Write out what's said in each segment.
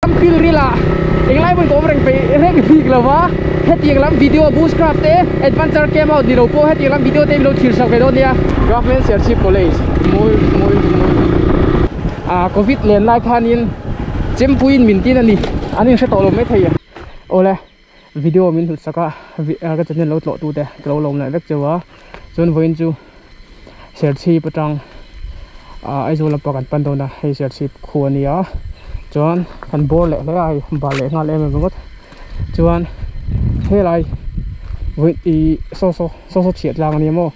Ram pilril ah englai pawhin ka awm reng peih reng bik lo va, hetiang lam video bushcraft te adventure camp out ni lo pawh hetiang lam video te in lo thlir sak ve dawn nia. Government Serchhip College mawi mawi mawi ah covid len lai khanin chempuiin min tin a ni an inhre tawh lo maithei a awle video min hlut sak a ka channel lo tlawh tute ka lo lawm leh vek cheu a chuan vawiin chu Serchhip atang ah Aizawl lampa kan pan dawn a hei Serchhip khu a nia chuan kan bawr leh hle a hei bal leh nghal em em ringawt chuan helai vawiin ih saw saw saw saw chhiah tlang a nia maw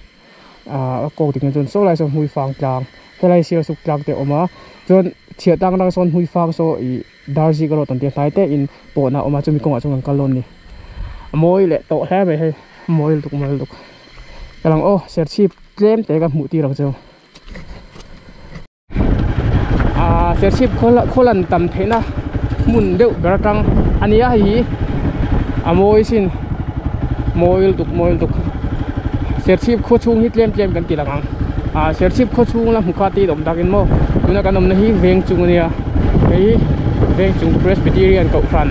ah a kawk dik na chuan saw lai sawn hmuifang tlang helai sialsuk tlang te a awm a chuan chhiah tlang atang sawn hmuifang saw ih. Darzi ka rawt an tia hnai te in pawhna a awm a chumi kawngah chuan kan kal dawn a ni a mawi leh tawh hle mai hei a mawi lutuk mawi lutuk ka lang aw serchhip tlem te ka hmuh tir ang cheu ah serchhip khaw lan tam theihna hmun deuh ber atang a nia hei hi a mawi sin mawi lutuk mawi lutuk serchhip khaw chhung hi tlem tlem kan ti lang ang ah serchhip khaw chhung la hmu kha te in awm takin maw tuna kan awmna hi veng chung a nia. Hei Vengchung Presbyterian Kohhran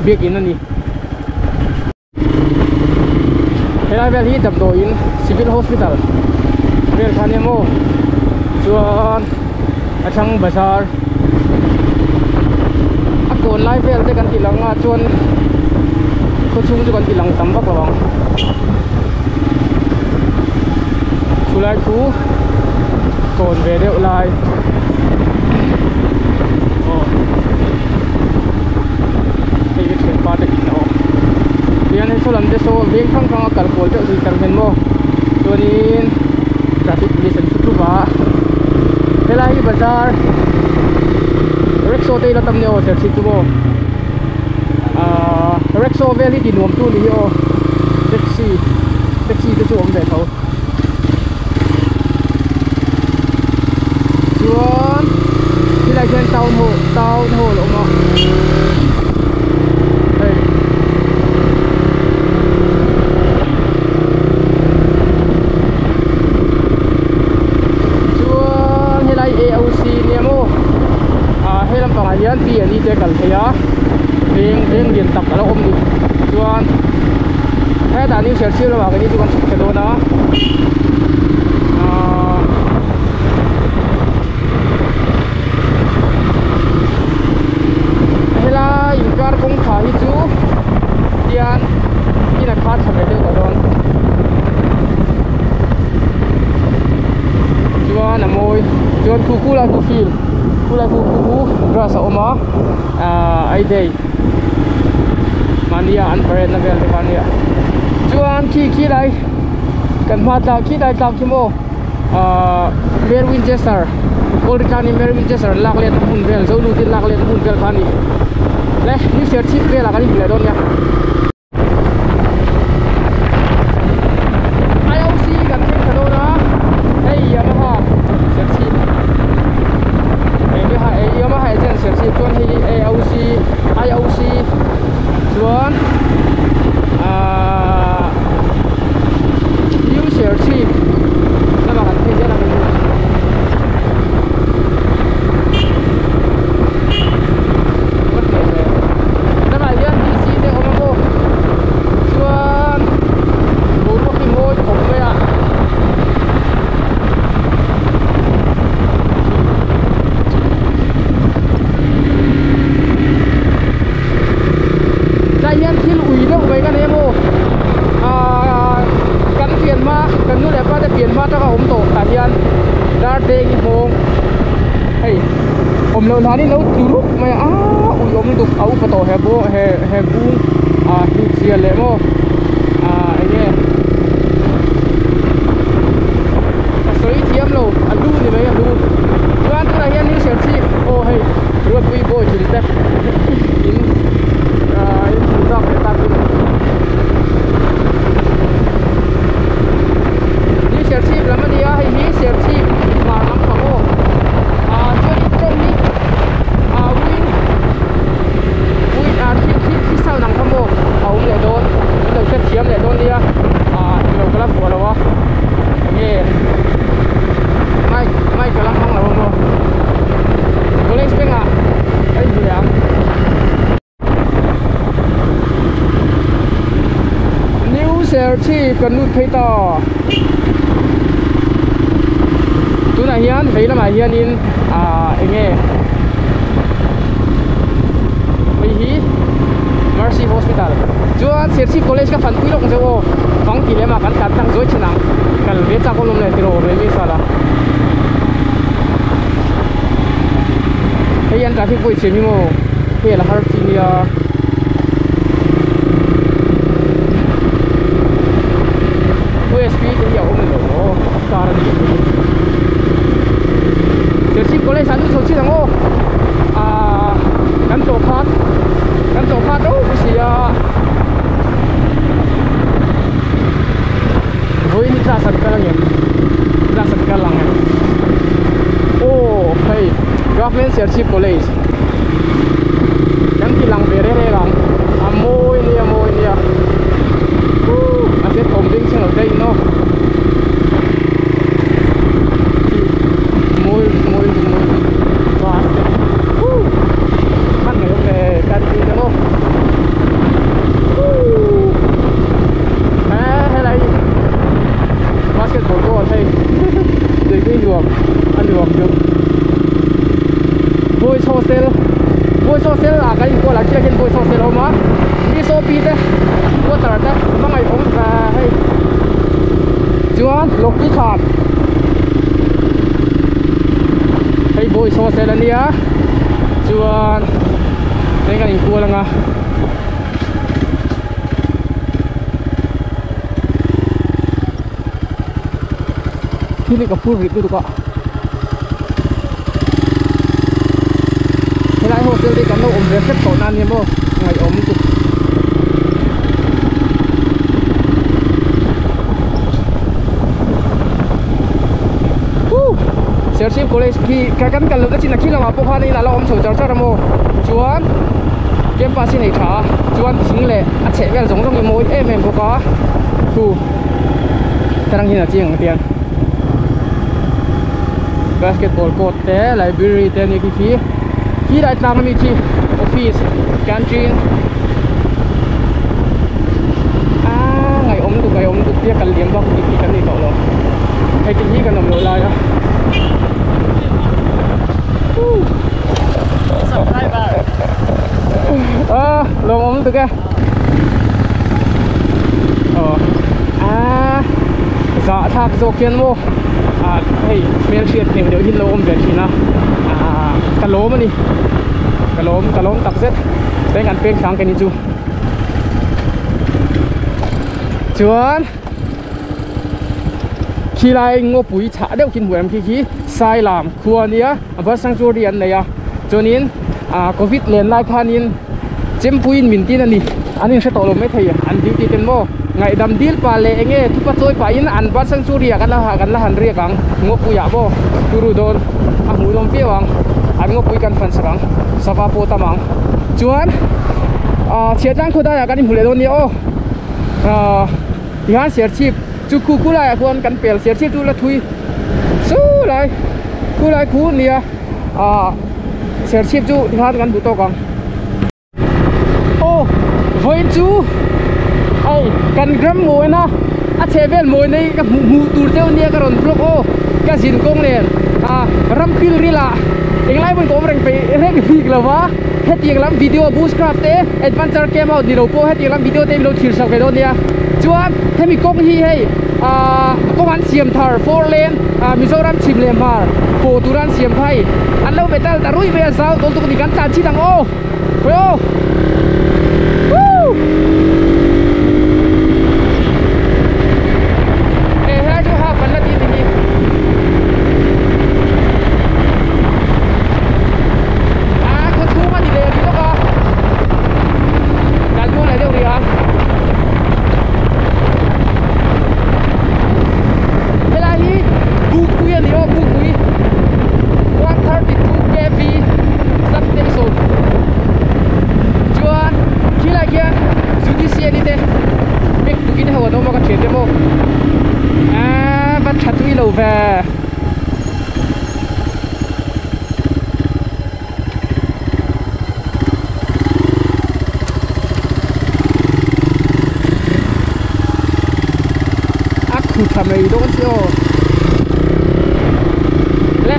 biakin a ni. Helai vel hi damdawiin Civil Hospital vel kha nia maw chuan a thlang bazar a kawn lai vel te kan tih lang a chuan khaw chhung chu kan tih lang tam vak lo ang chulai chu kawn ve deuh lai. Aw hei hi thianpa te in a awm tihian hei saw lam te saw veng hrang hrang a kal kual deuh zui tak hian maw chuanin traffic police an thu thup a helai hi bazar rickshaw te hi la tam nia aw serchhip chu maw ahh rickshaw vel hi ti nuam tu ni hi aw taxi taxi te chu awm ve tho. Chuan helai hian town hall town hall a awm a hei chuan helai A_O_C nia maw ah he lampangah hian P and E te a kal thei a veng veng lian tak a lo awm a ni chuan hetah new serchhip lamah keini chu kan chhuk thei dawn a ahh helai inkar kawngkhar hi chu tian in a khar tha ve deuh tawh dawn chuan a mawi chuan khu khu lai khu field khu lai khu khu grass a awm a ahh ai day mahnia an parade na vel te kha ania chuan khi khi lai kan hma tlak khi lai tlak khi maw ahh Mary Winchester kawl ri tlang in Mary Winchester an lak let na hmun vel zo lut in lak let na hmun vel kha ani le new serchhip velah kan inhmu leh dawn nia. IOC kan thleng thla dawn a hei Yamaha Serchhip Yamaha Yamaha agent Serchhip chuan hei hi AOC IOC chuan ahh New Serchhip lamah kan phei zel ang hei chu. Lamah hian DC te awm a maw chuan boruak hi mawi khawp mai a tlai hian thil ui deuh mai ka nei a maw ahh kan pian hma kan nu leh pa te pian hma atanga awm tawh tah hian dar deng hi hmawng hei awm loh hlanin lo tlu rup mai a aaa ui awm lutuk a upa tawh he bawng he he bung ah hlut zia leh maw ah eng nge ka sawi thiam lo a lu ni mai a lu chuan tunah hian new serchhip aw hei ruatpui bawi thil te in ah in hmuh tak leh tak in new serchhip lam a ni a hei hi serchhip hmar lam pang aw ah chuanin tawng hi ah win win ah khi khi khi sound ang kha maw a awm leh dawn min lo hriat thiam leh dawn nia ah englo ka la vuah lo a enge mic mic ka la hmang lo a maw college bengah ka inhmu leh ang. Serchhip kan lut phei ta. Tunah hian vei lamah hianin ah eng nge hei hi Mercy Hospital chuan Serchhip College ka fanpui lawk ang che aw fang tih lem ah kan tlan tlang zuai thin ang kal ve chak awm leh tiraw remi sala hei an traffic pawh i chhiam hi maw hei a la har chi nia. Usb te hi a awm lo maw car a ni ang hi Serchhip college ah nu chho chin ang aw ah kan tlawh khat kan tlawh khat ropui si a vawiin hi class an kal angem class an kal ang em aw hei Government Serchhip College kan ti lang ve reng reng ang a mawi nia mawi nia uh a hriat thawm ding chheng lo daih in aw mawi mawi mawi bus te uh hman mai awm ve kan ti ang aw uh he helai basketball court hei zirtir nuam a nuam deuh. Boys hostel Boys hostel ah kan inkual ah chiah hian boys hostel a awm a SOP te water te hmangaih awm ve hei chuan lawkki khat hei boys hostel a nia chuan heng kan inkual anga. Thil hi ka phur rih lutuk a. Helai hostel te kan lo awm ve hrep tawh na ania maw ngaihawm lutuk. Woo! Serchhip College khi ka kan kal lohna chin a khi lamah pawh khan in a la awm chho char char a maw chuan campus hi nei tha a chuan thing leh a chheh vel zawng zawng hi mawi em em bawk a khu tarang hian a chiang ang tiang. Basketball court te library te ania khi khi khi lai tlang ami khi office canteen aaa ngaihawm lutuk ngaihawm lutuk tia kal liam bak tih hi kan nei tawh lo hei te hi kan awm loh lai a a lawmawm lutuk e. Aw aaa zah thlak zawk hian maw ah hei hmel hriat hmel deuh hi an lo awm ve thin a ah ka lawm a ni ka lawm ka lawm tak zet teng an peng hrang ka ni chu chuan khilai ngawpui chhah deuh khi hmuh em khi khi Sailam khua a nia a bus sanctuary an nei a chuanin ah covid len lai khanin Chempuiin min tin a ni. An inhre tawh lo maithei an duty ten maw? Ngaihdam dil pah leh enge thupa chawi pahin an bus sanctuary ah kan la kan la han riak ang. Ngawpui ah maw turu dawn a hmuh nawm viau ang. An ngawpui kan fan sak ang. Sava pawh tam ang. Chuan ah chhiatlang khawdai ah kan inhmu leh dawn nia aw. Ah tihian Serchhip chu khu khu laiah khuan kan pel Serchhip chu la thui su lai khu lai khu nia. Ah Serchhip chu tikhan kan duh tawk ang. Aw vawiin chu hei kan gram mawina a chheh vel mawina hi ka hmuh hmuh tur deuh ania ka rawn vlog aw ka zin kawng nen ah ram pil ril ah englai pawhin ka awm reng peih reng bik lo va hetiang lam video bushcraft te adventure camp out ni lo pawh hetiang lam video te min lo thlir sak ve dawn nia chuan hemi kawng hi hei ah kawng an siam thar four lane ah Mizoram chhim leh hmar pawh tura an siam kha hei an lo metal ta ruih mai a zau tawl tuk a ni kan tlan chhin ang aw khawi aw woo eh helai chu half an la ti a ni hi. Ah khaw chhung a ni leh rih lawk a tlan muang leh deuh rih a. Helai hi Bukpui a ni aw Bukpui 132 kv substation chuan khilai khian judiciary te bag tukin ho an awm a ka thian te maw aaa va tha tui lo ve. mai dawn si aw le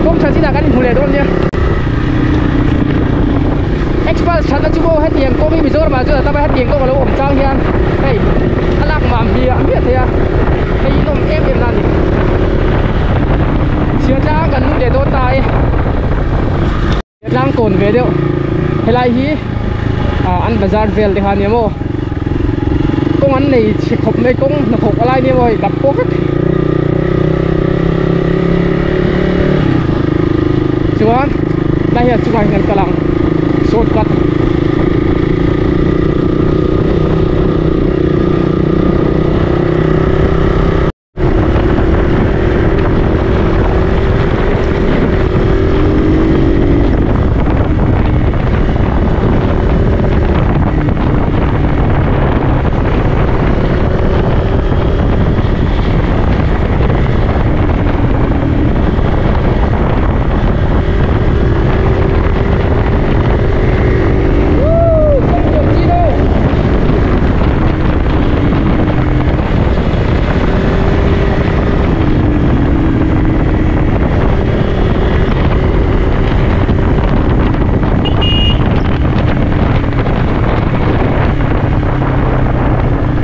kawng tha chinah kan inhmu leh dawn nia Xpulse thatna chu maw hetiang kawng hi Mizoramah chuan a tam a hetiang kawng a lo awm chang hian hei a lak mam hliah hmiah thei a hei in awm em em na a ni chhiar tlang kan lut leh dawn ta e. Tlang tawn ve deuh helai hi ah an bazar vel te kha ania maw kawng an nei chhe khawp mai kawng hnathawk a lai ania maw hei kap pawh vek chuan tlai hian chungah hian kan kal ang shortcut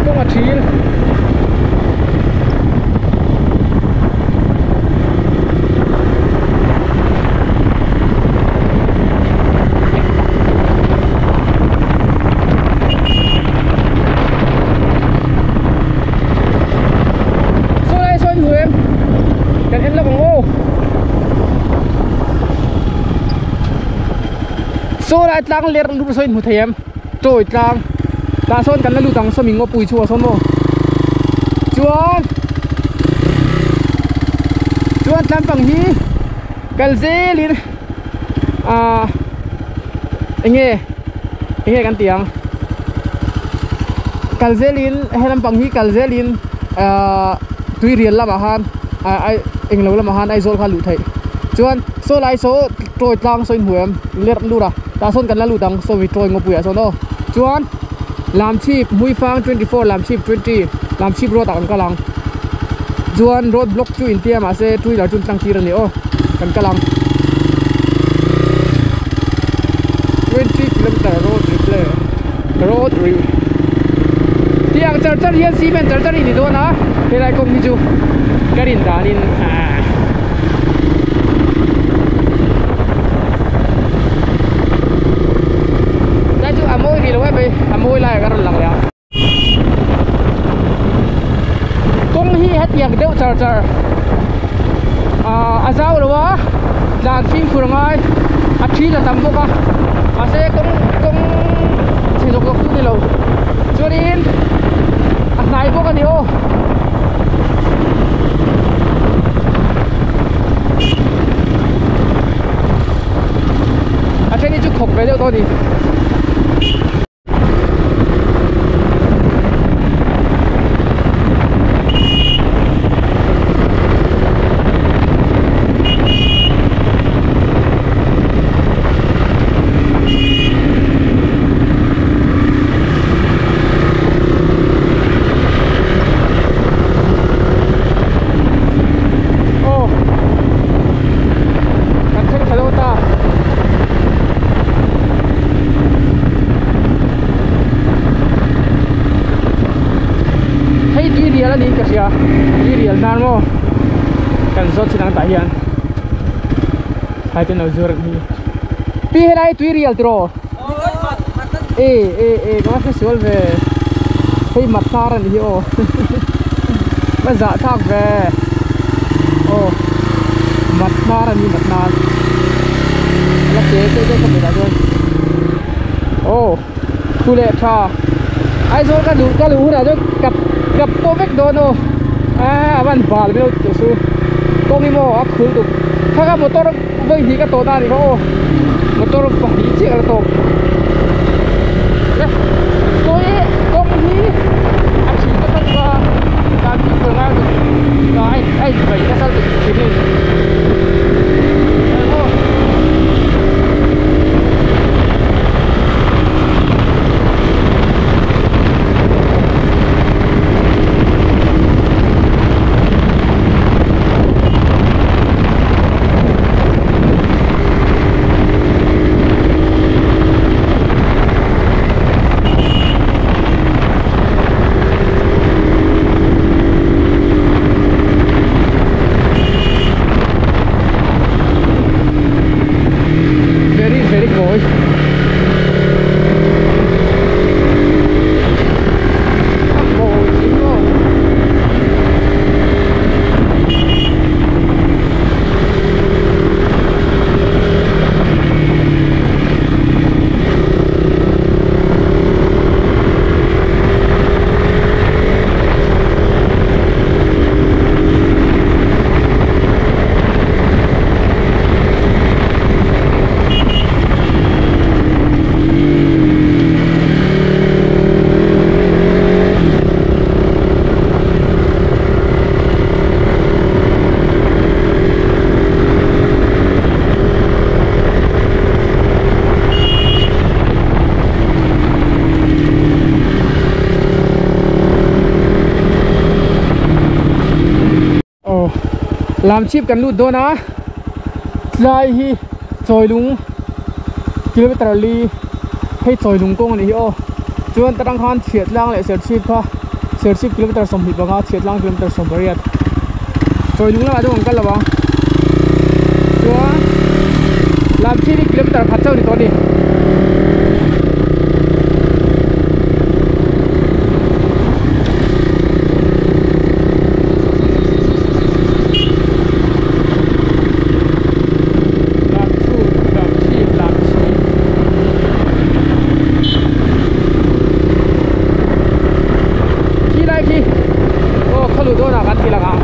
Kawng a thil. Saw lai saw in hmu em kan en lawk ang aw saw lai tlang ler lut saw in hmu thei em tawi tlang tah sawn kan la lut ang sawmi ngawpui chhuah sawn maw chuan chuan tlampang hi kal zelin ah enge enge kan tih ang kal zelin he lampang hi kal zelin ah tui rial lamah khan ah ai englo lamah khan Aizawl kha a luh theih chuan saw lai saw tawi tlang saw in hmu em lerh lut a tah sawn kan la lut ang sawi tawi ngawpui ah sawn aw chuan Lamchhip Hmuifang 24 Lamchhip 20 Lamchhip road ah kan kal ang chuan road block chu intia mahse two wheeler chu an tlang tir a ni aw kan kal ang 20 kilometer road replay road re tiang char char hian cement char char hi ni dawn a helai kawng hi chu ka rin danin ah Lai chu a mawi rih lo em mai a mawi lai ah ka rawn lang leh a. Kawng hi hetiang deuh char char ah a zau lo a tlan fimkhur a ngai a thil a tam bawk a mahse kawng kawng chhe zawk zawk chu ni lo chuanin a hnai bawk a ni aw. A then hi chu khawk ve deuh tawh a ni. Aw kan thleng thla dawn ta hei tui rial a niin ka hria tui rial hnar maw kan zawt chin ang tah hian thlai te an lo zuar ang hi pi helai tui rial tiraw. E e e ka va hre sual ve hei mat hnar a ni hi aw va zah thlak ve aw mat hnar a ni mat hnar a la che che che ka hmuh dah chuan aw thu leh tha Aizawl ka duh ka luh hunah chuan kap kap pawh vek dawn aw a a van bal viau tih chu kawng hi maw a khul tuk kha kha motor Vawi hnih ka tawhna a ni kha aw motor pahnih chiah ka la tawk le sawi kawng hi a thin ka tawk a dan chu ka ngai tuk a a in vai nasa tuk thin hi aw. Lamchhip kan lut dawn a tlai hi Chawilung kilometer li hei Chawilung kawng a nih hi aw chuan ta tang khan Chhiahtlang leh Serchhip kha Serchhip kilometer 25 Chhiahtlang kilometer 18 Chawilung lamah chuan kan kal lo ang chuan Lamchhip hi kilometer khat chauh a ni tawh a ni. Khi lai khi aw khaw luh dawnah kan ti lang ang.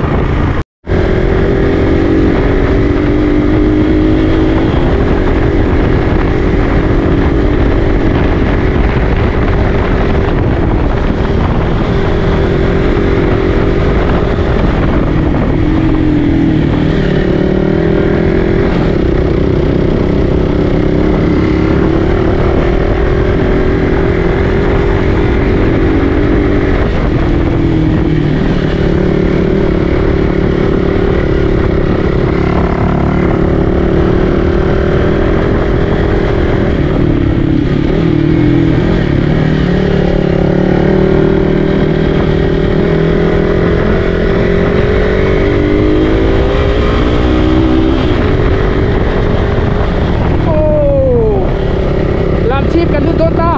Lamchhip kan lut dawn ta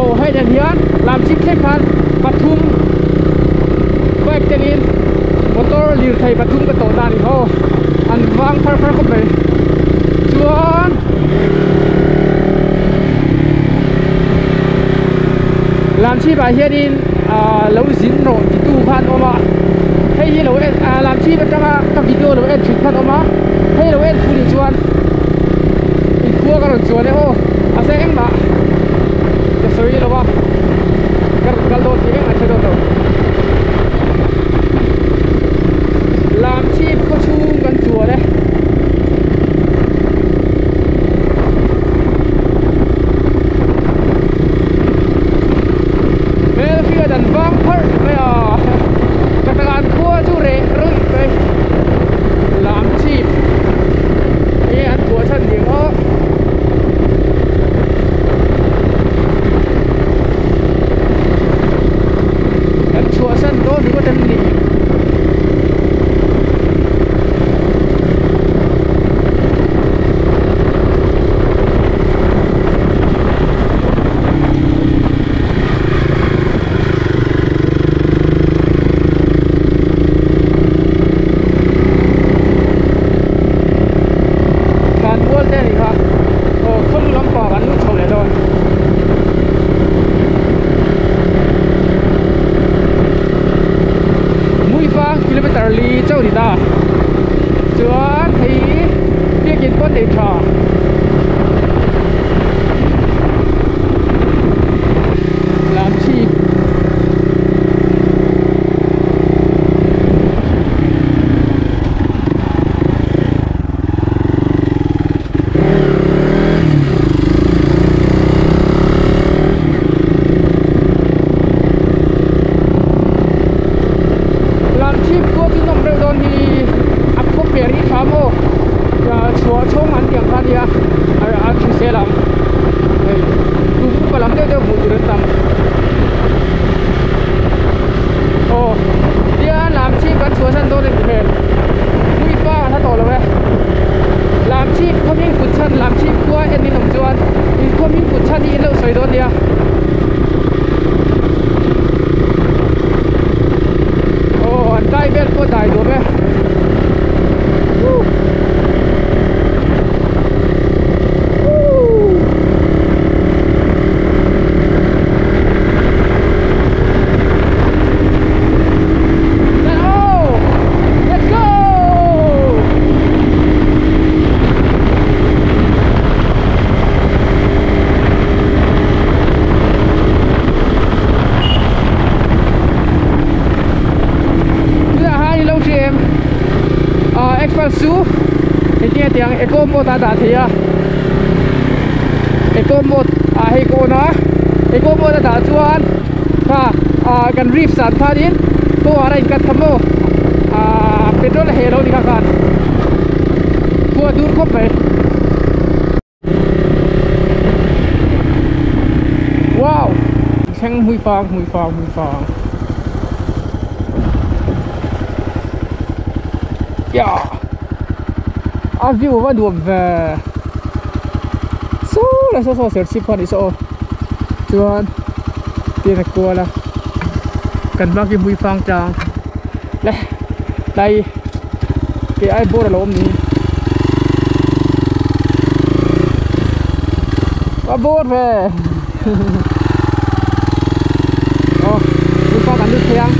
aw hei nen hian Lamchhip thleng khan pathum bike telin motor lirthei pathum ka tawh ta a ni aw an vang phar phar khawp mai chuan Lamchhip ah hianin ah lo zin rawh titu kha an awm a hei hi lo en ah Lamchhip atanga ka video lo en thin kha an awm a hei lo en thu nih chuan inkhua ka rawn chuan e aw a se engmah ka sawi lo a ka rawn kal dawn tih engmah hre dawn lo Lamchhip khaw chhung kan chuan e. Hmel hriat an vang pharh mai a ka taka an khua chu reh rawih mai Lamchhip nge an phuah chhan ding aw. Kan chhuahsan dawn ringawt em ni? Thlan mual te a nih kha aw khaw lu lampang an lut chho leh dawn. Muifa kilometer li chauh a ni ta chuan hei biakin pawh nei tha. Lamchhip. Lamchhip khua chu nawm reuh dawn hi a khaw per hi tha maw chhuah chhawng an tih ang kha a nia a hrisel ang hei kum upa lam deuh deuh hmuh tur an tam aw tian Lamchhip kan chhuahsan dawn a ni hmel Puipa a hla tawh lo e Lamchhip khawming kut chhan Lamchhip khua en in awm chuan in khawming kut chhan hi in lo sawi dawn nia. Aw an dai vel pawh dai duam e. Woo. Woo. Let's go! Tunah khan i lo hria em ah Xpulse chu engtin nge tiang eco mode a dah thei a eco mode ah hei ka on a eco mode a dah chuan kha ah kan reef san khanin power a in cut kha maw ah. Petrol a heh lo ni kha khan khua a dur khawp mai. Wow! Thleng hmui fang hmui fang hmui fang. Ya! A view va nuam ve. Saw leh saw saw serchhip kha a nih saw aw. Chuan tin a kual a. Kan hma khi hmui fang tlang le tlai ke ai bawr a lo awm niin a bawr ve aw hmui fang kan lut thei ang.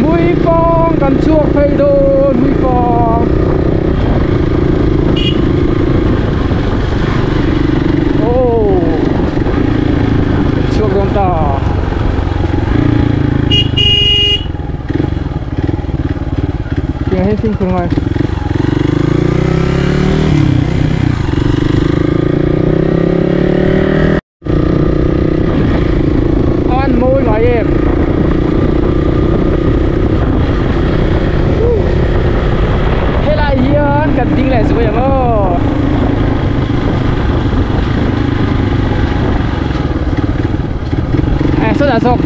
Muifang kan chhuak phei dawn Muifang oh kan chhuak dawn ta tiang hian fimkhur ngai. An mawi ngai em helai hian kan ding leh zuai ang aw eh sawtah zawk.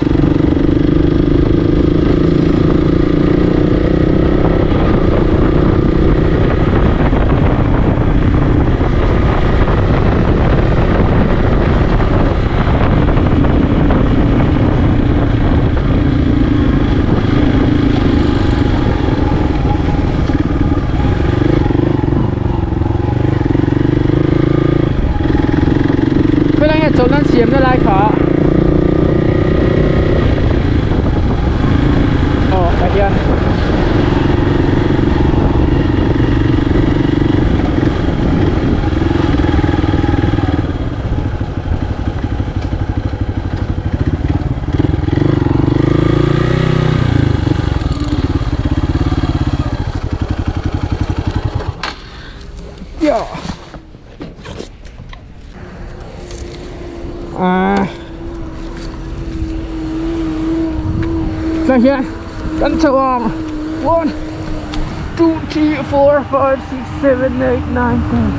Khawilai nge chawlhna an siamna lai kha aw tah hian. Tah hian kan chho ang one two three four five six seven eight nine ten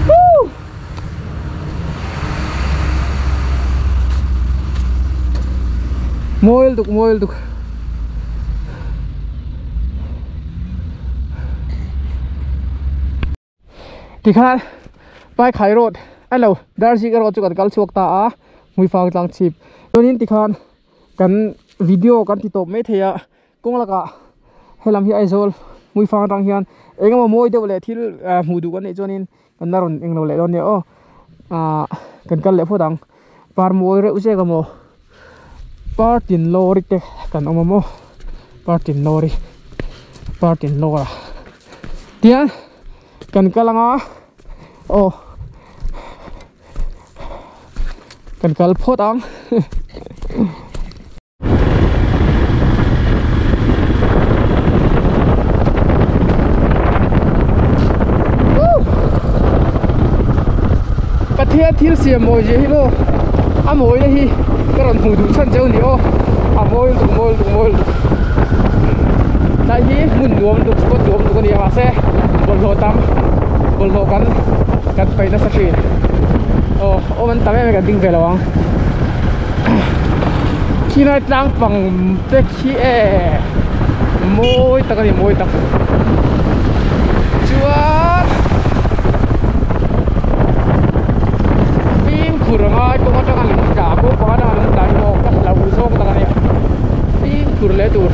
woo mawi lutuk mawi lutuk. Tikhan Paikhai road a lo Darzik road chu kan kal chhuak ta a Hmuifang tlang chhip chuanin tikhan kan video kan ti tawp mai thei a kawng lakah helam hi Aizawl Hmuifang atang hian eng emaw mawi deuh leh thil hmuh duh kan neih chuanin kan la rawn englo leh dawn nia aw ah kan kal leh phawt ang par mawi reuh zek a maw par tin lawri te kan awm a maw par tin lawri par tin lawra tian kan kal anga aw kan kal phawt ang. Pathian thil siam mawi zia hi maw a mawina hi ka rawn hmuh duh chhan cheu a ni aw a mawi lutuk mawi lutuk mawi lutuk tlai hi hmun nuam lutuk spot nuam lutuk a ni a mahse bawlhhlawh tam bawlhhlawh kan kan paih nasa thin aw awm an tam em em kan ding ve lo ang. Khilai tlang pang te khi e mawi tak a ni mawi tak chuan fimkhur a ngai kawng atanga lung tla pawh panga atanga lung tla hi maw ka hlau zawk tak a nia fimkhur leh tur.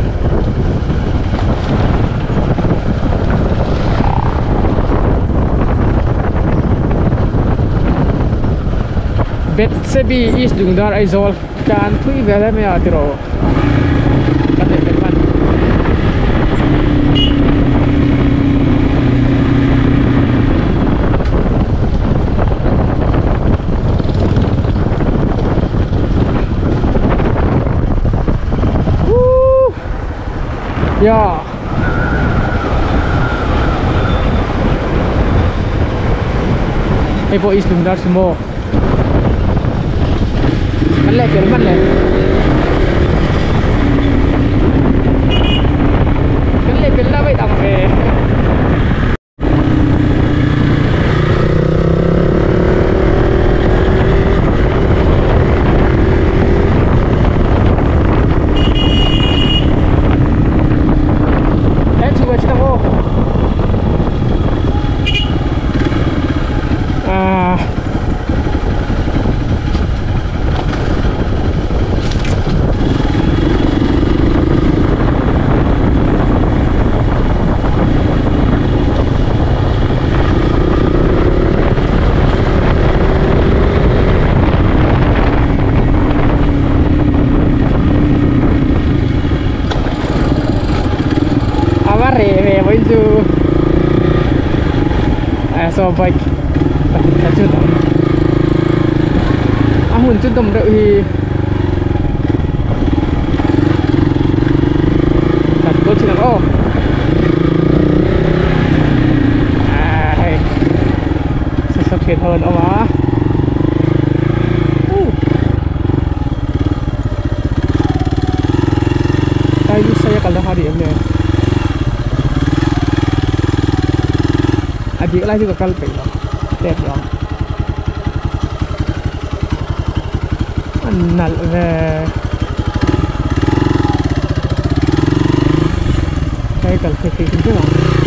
Betsebi East Lungdar Aizawl tlan thui vel em em a tiraw ka hne vel hman. Woo! Yeah. Hei pawh East Lungdar Sumo. Kan leh pel hman le. Kan leh pel la wait ang ve. Em chhuk ve chhin ang aw. Ah. A va reh ve vawiin chu a saw bike pahnih khat chu tam a hmun chu dawm reuh hi kan kual chin ang aw ah hei sasap thian ho an awm a Kai lu sai a kal na kha a ni em le a dik lai chu ka kal peih lo tep ni awm a nalh ve kai kal phei phei hrim hrim ang.